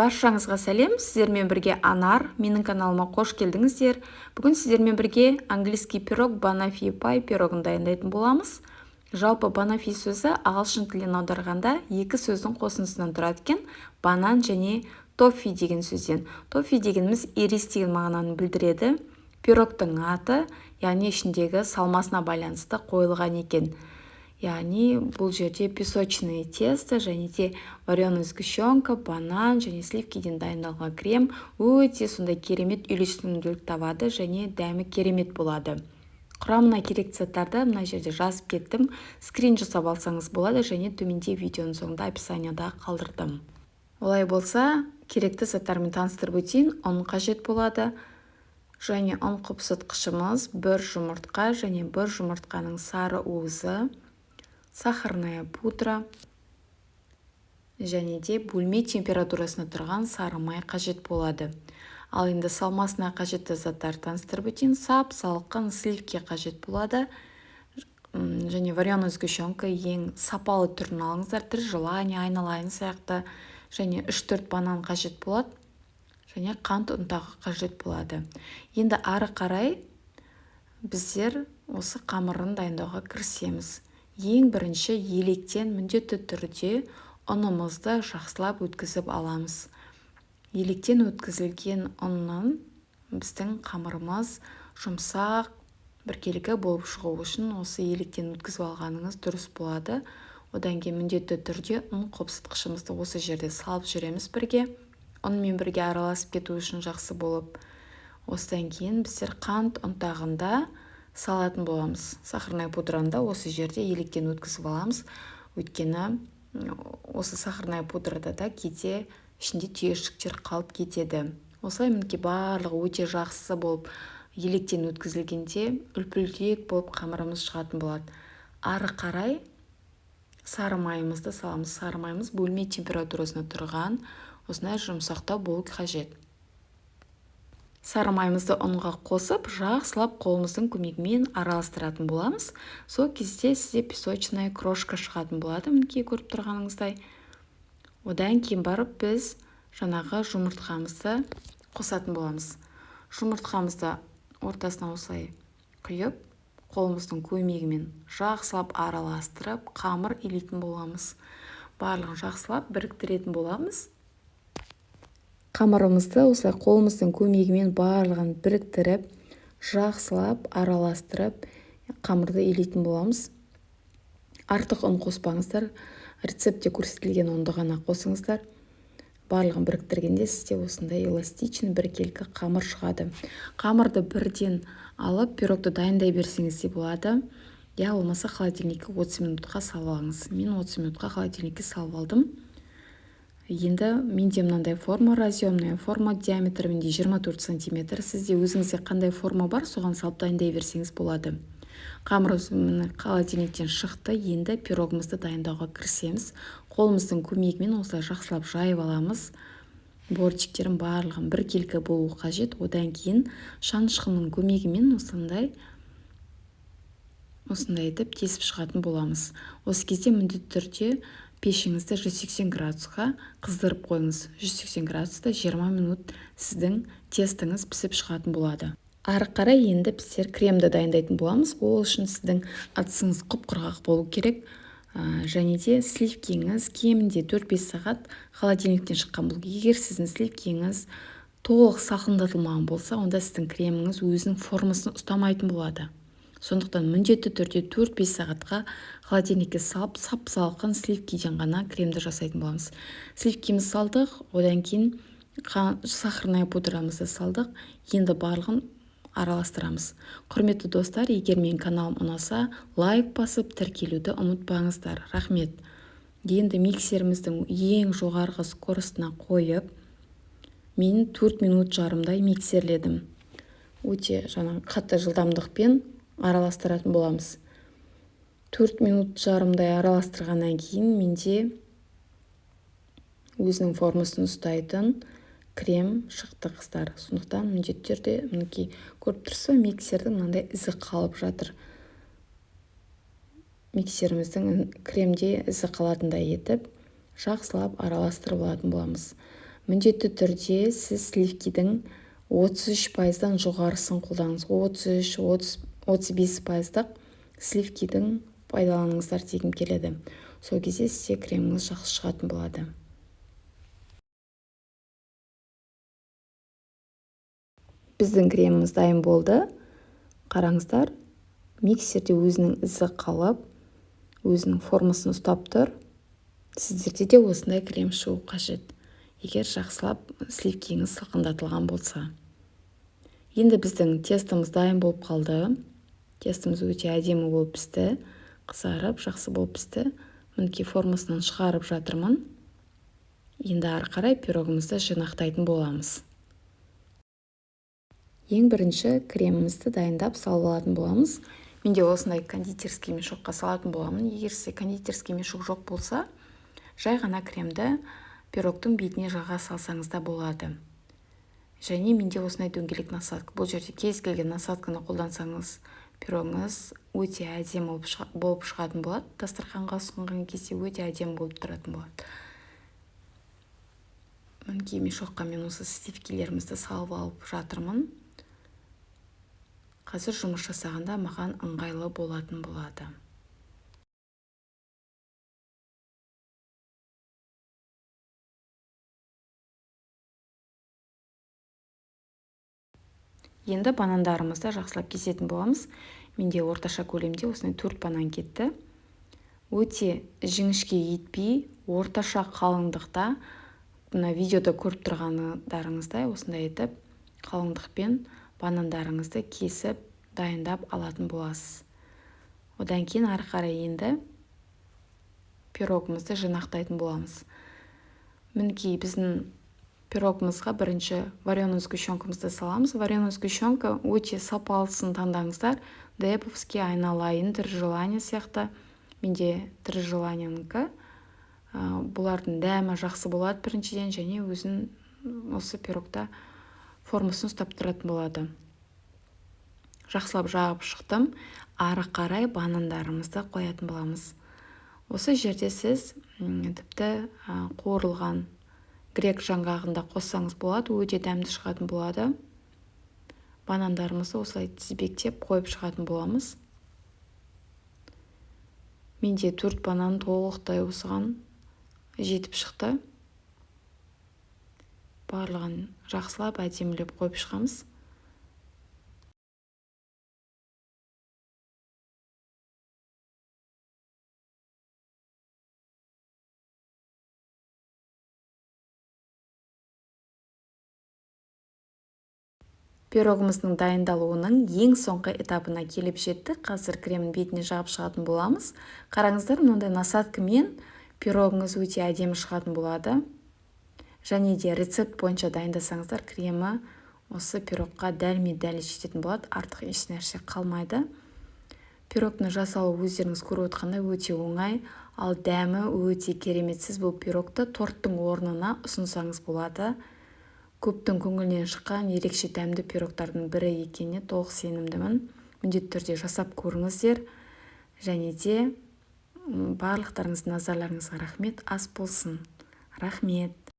Баршаңызға сәлем! Сіздермен бірге Анар. Менің каналыма қош келдіңіздер! Бүгін сіздермен бірге английский пирог, банафи пай пирогын дайындайтын боламыз. Жалпы, банафи сөзі ағылшын тілінен аударғанда екі сөздің қосындысынан тұрады екен: банан және тоффи деген сөзден. Тоффи дегеніміз ирис деген мағынаны білдіреді. Пирогтың аты, яғни, ішіндегі салмасына байланысты қойылған екен. Яғни бұл жерде песочное тесто және де вареная сгущенка, банан және сливкиден дайындалған крем өте сондай керемет үйлесімділік табады және дәмі керемет болады. Құрамына керекті заттарды мына жерде жазып кеттім, скрин жасап алсаңыз болады және төменде видеоның соңында описанияда қалдырдым. Олай болса, керекті заттармен таныстырып өтейін. Ұн қажет болады және ұн қопсытқышымыз, бір жұмыртқа және бір жұмыртқаның сары уызы, сахарная пудра және де бөлме температурасында тұрған сары май қажет болады. Ал енді салмасына қажетті заттарды таныстырып өтейін. Сап салқын сливки қажет болады және вареная сгущенка, ең сапалы түрін алыңыздар, «Три желания», «Айналайын» сияқты, және 3-4 банан қажет болады және қант ұнтағы қажет болады. Енді ары қарай біздер осы қамырын дайындауға кірісеміз. Ең бірінші електен міндетті түрде ұнымызды жақсылап өткізіп аламыз. Електен өткізілген ұннан біздің қамырымыз жұмсақ, біркелкі болып шығу үшін осы електен өткізіп алғаныңыз дұрыс болады. Одан кейін міндетті түрде ұн қопсытқышымызды осы жерде салып жүреміз бірге, ұнмен бірге араласып кету үшін жақсы болып. Осыдан кейін біздер қант ұнтағында салатын боламыз. Сахарная пудраны да осы жерде електен өткізіп аламыз, өйткені осы сахарная пудрада да кейде ішінде түйіршіктер қалып кетеді. Осылай, мінекей, барлығы өте жақсы болып електен өткізілгенде, үлпілдек болып қамырымыз шығатын болады. Ары қарай сары майымызды саламыз. Сары майымыз бөлме температурасында тұрған, осындай жұмсақтау болу қажет. Сары майымызды ұнға қосып, жақсылап қолымыздың көмегімен араластыратын боламыз. Сол кезде сізде песочная крошка шығатын болады, мінекей, көріп тұрғаныңыздай. Одан кейін барып біз жаңағы жұмыртқамызды қосатын боламыз. Жұмыртқамызды ортасына осылай құйып, қолымыздың көмегімен жақсылап араластырып, қамыр илейтін боламыз. Барлығын жақсылап біріктіретін боламыз. Қамырымызды осылай қолымыздың көмегімен барлығын біріктіріп, жақсылап араластырып, қамырды илейтін боламыз. Артық ұн қоспаңыздар, рецептте көрсетілген ұнды ғана қосыңыздар. Барлығын біріктіргенде сізде осындай эластичный, біркелкі қамыр шығады. Қамырды бірден алып, пирогты дайындай берсеңіз де болады, я болмаса холодильникке 30 минутқа салып алыңыз. Мен 30 минутқа холодильникке салып алдым. Енді менде мынандай форма, разъемная форма, диаметрі менде 24 сантиметр. Сізде өзіңізде қандай форма бар, соған салып дайындай берсеңіз болады. Қамырымыз, міне, холодильниктен шықты. Енді пирогымызды дайындауға кірісеміз. Қолымыздың көмегімен осылай жақсылап жайып аламыз. Бортиктерін барлығын біркелкі болуы қажет. Одан кейін шанышқының көмегімен осындай етіп тесіп шығатын боламыз. Осы кезде міндетті түрде пешіңізді 180 градусқа қыздырып қойыңыз. 180 градуста 20 минут сіздің тестіңіз пісіп шығатын болады. Ары қарай енді біздер кремді дайындайтын боламыз. Ол үшін сіздің ыдысыңыз құп-құрғақ болу керек және де сливкиңіз кемінде 4-5 сағат холодильниктен шыққан болу. Егер сіздің сливкиңіз толық салқындатылмаған болса, онда сіздің креміңіз өзінің формасын ұстамайтын болады. Сондықтан міндетті түрде 4-5 сағатқа холодильникке салып, сап салқын сливкиден ғана кремді жасайтын боламыз. Сливкимізді салдық, одан кейін сахарная пудрамызды салдық. Енді барлығын араластырамыз. Құрметті достар, егер менің каналым ұнаса, лайк басып, тіркелуді ұмытпаңыздар, рахмет. Енді миксеріміздің ең жоғарғы скоростына қойып, мен 4 минут жарымдай миксерледім. Өте жаңағы қатты жылдамдықпен араластыратын боламыз. 4 минут жарымдай араластырғаннан кейін менде өзінің формасын ұстайтын крем шықты, қыздар. Сондықтан міндетті түрде, мінекей, көріп тұрсыз ба, миксердің мынандай ізі қалып жатыр. Миксеріміздің кремде ізі қалатындай етіп жақсылап араластырып алатын боламыз. Міндетті түрде сіз сливкидің 33%-дан жоғарысын қолданыңыз. 33, 35%-дық сливкидің пайдаланыңыздар дегім келеді. Сол кезде сізде креміңіз жақсы шығатын болады. Біздің креміміз дайын болды. Қараңыздар, миксерде өзінің ізі қалып, өзінің формасын ұстап тұр. Сіздерде де осындай крем шығу қажет, егер жақсылап сливкиіңіз салқындатылған болса. Енді біздің тестомыз дайын болып қалды. Тестомыз өте әдемі болып пісті, қызарып, жақсы болып пісті. Мінекей, формасынан шығарып жатырмын. Енді ары қарай пирогымызды жинақтайтын боламыз. Ең бірінші кремімізді дайындап салып алатын боламыз. Менде осындай кондитерский мешокқа салатын боламын. Егер сізде кондитерский мешок жоқ болса, жай ғана кремді пирогтың бетіне жаға салсаңыз да болады. Және менде осындай дөңгелек насадка. Бұл жерде кез келген насадканы қолдансаңыз, пирогыңыз өте әдемі болып шығатын болады. Дастарханға ұсынған кезде өте әдемі болып тұратын болады. Мінекей, мешокқа мен осы сливкилерімізді салып алып жатырмын. Қазір жұмыс жасағанда маған ыңғайлы болатын болады. Енді банандарымызды жақсылап кесетін боламыз. Менде орташа көлемде осындай 4 банан кетті. Өте жіңішке етпей, орташа қалыңдықта, мына видеода көріп тұрғандарыңыздай осындай етіп қалыңдықпен банандарыңызды кесіп дайындап алатын боласыз. Одан кейін ары қарай енді пирогымызды жинақтайтын боламыз. Мінекей, біздің пирогымызға бірінші вареный сгущенкамызды саламыз. Вареный сгущенка өте сапалысын таңдаңыздар. Деповский, айналайын, Три желания сияқты. Менде Три желаниянікі. Бұлардың дәмі жақсы болады біріншіден, және өзін осы пирогта формасын ұстап тұратын болады. Жақсылап жағып шықтым. Ары қарай банандарымызды қоятын боламыз. Осы жерде сіз тіпті қуырылған грек жаңғағын да қоссаңыз болады, өте дәмді шығатын болады. Банандарымызды осылай тізбектеп қойып шығатын боламыз. Менде 4 банан толықтай осыған жетіп шықты. Барлығын жақсылап әдемілеп қойып шығамыз. Пирогымыздың дайындалуының ең соңғы этапына келіп жеттік. Қазір кремнің бетіне жағып шығатын боламыз. Қараңыздар, мынандай насадкамен пирогыңыз өте әдемі шығатын болады. Және де рецепт бойынша дайындасаңыздар, кремі осы пирогқа дәлме-дәл жететін болады, артық еш нәрсе қалмайды. Пирогтың жасалуы өздеріңіз көріп отырғандай өте оңай, ал дәмі өте керемет. Сіз бұл пирогты торттың орнына ұсынсаңыз болады. Көптің көңілінен шыққан ерекше дәмді пирогтардың бірі екеніне толық сенімдімін. Міндетті түрде жасап көріңіздер. Және де барлықтарыңыздың назарларыңызға рахмет. Ас болсын. Рахмет.